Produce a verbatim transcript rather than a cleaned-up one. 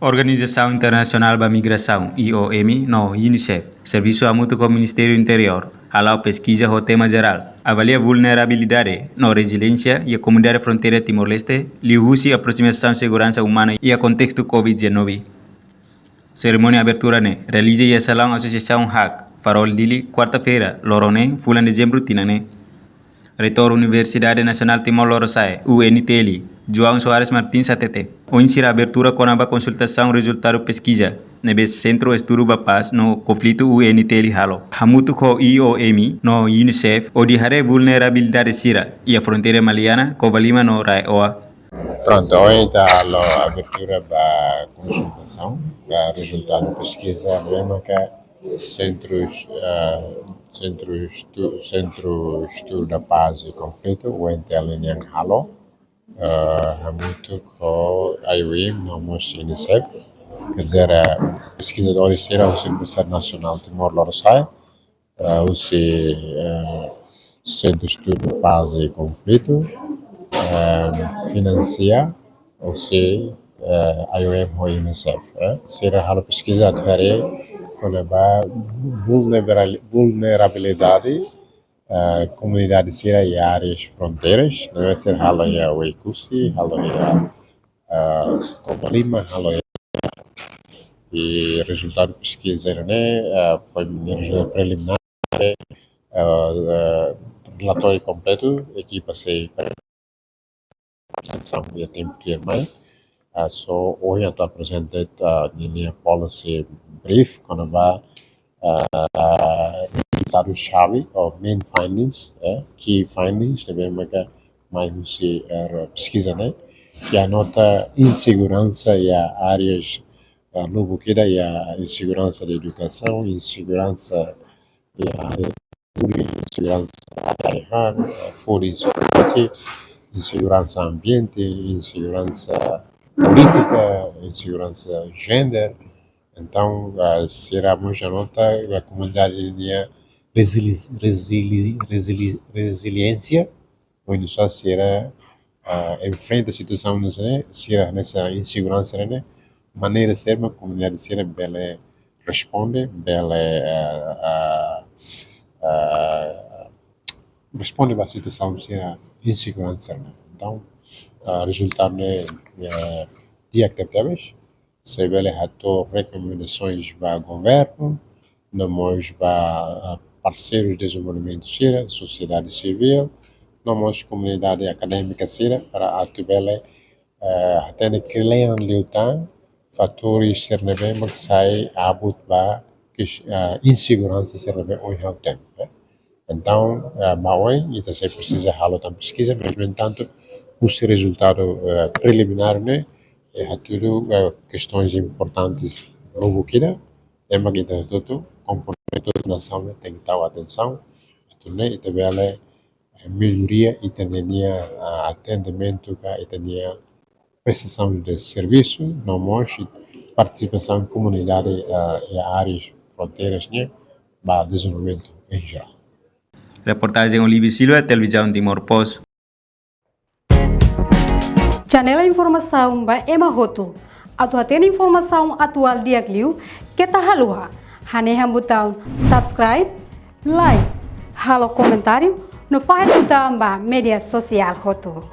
Organizasaun Internasionál ba Migrasaun, I O M, no UNICEF servisu hamutuk ho Ministériu Interiór hala'o peskiza ho tema jerál, avalia vulnerabilidade no reziliénsia iha komunidade fronteira Timor-Leste, liuhusi aprosimasaun seguransa umana iha kontestu covid dezanove. Serimónia abertura ne'e realiza iha salaun Asosiasaun HAK, Farol Dili, kuarta-feira, loron neen, fulan dezembru tinan ne'e. Reitór Universidade Nasionál Timor Lorosa'e, U N T L, João Soares Martins hateten, oin sira abertura kona-ba konsultasaun rezultadu peskiza ne'ebé Sentru Estudu ba Pás no Konflitu U N T L halo hamutuk ho I O M no UNICEF, hodi haree vulnerabilidade sira iha fronteira Maliana, Covalima no RAEOA. Prontu, ohin ita halo abertura ba konsultasaun ba rezultadu peskiza ne'ebé maka Sentru, eh, Sentru Estu-, Sentru Estudu da Pás e Konflitu, U N T L nian halo, eh, hamutuk ho I O M, no mós UNICEF. Quer dizer, eh, peskizadores sira husi Universidade Nasionál Timor Lorosa'e, eh, husi, eh, Sentru Estudu Pás e Konflitu, eh, finansia husi, eh, I O M ho UNICEF, eh. Sira halo peskiza atu haree kona-ba vulneral-, vulnerabilidade, eh, komunidade sira iha áreas fronteiras, ne'ebé sira halo iha Oekusi, halo iha, eh, Covalima, halo iha, i rezultadu peskiza ne'e, eh, foin rezultadu preliminár, eh, eh, relatóriu kompletu, ekipa sei apresentasaun iha tempu tuirmai. Ah, só ohin atu aprezenta, ah, ninia policy brief kona-ba, ah, rezultadu xave ou main findings, eh, key findings, ne'ebé maka mai husi, eh, peskiza ne'e, ke anota inseguransa iha áreas, eh, lubuk ida, iha inseguransa de edukasaun, inseguransa iha área, inseguransa ai-han, eh, food insecurity, inseguransa ambiente, inseguransa polítika, inseguransa gender. Entaun, ah, sira mós anota, ah, komunidade nia rezili-, rezili-, rezili-, reziliénsia, oinsá sira, ah, enfrenta situasaun ne'e, sira hanesan inseguransa ne'e, maneira saida mak komunidade sira bele responde, bele, ah, ah, ah, responde ba situasaun sira inseguransa ne'e. Entaun, ah, rezultadu ne'e, eh, di'ak tebetebes, sei bele hato'o rekomendasoens ba governu, no mós ba, ah, parseirus dezenvolvimentu sira, sosiedade sivíl, no mós komunidade akadémika sira, para atu bele, eh, hatene kle'an liután fatores sira ne'ebé mak sai abut ba kes-, eh, inseguransa sira ne'ebé ohin ha'u temi, eh. Entaun, eh, ba oin, ita sei presiza halo tan peskiza, mas, no entantu, husi rezultadu, eh, preliminár ne'e, eh, hatudu, eh, kestoens importantes lubuk ida, ne'ebé mak ita hotu-hotu, komponente nasaun ne'e tenke tau atensaun, atu nune'e ita bele, eh, melloria ita-nia, ah, atendimentu ka ita-nia prestasaun de servisu, no mós partisipasaun komunidade, ah, iha áreas fronteiras nian, ba dezenvolvimentu em geral. Reportajen Olívio Silva, Televizaun Timor Post. Janela informasaun ba ema hotu. Atu hatene informasaun atuál di'ak liu, keta haluha hanehan butaun subscribe, like, halo komentáriu, no fahe tutan ba média sosiál hotu.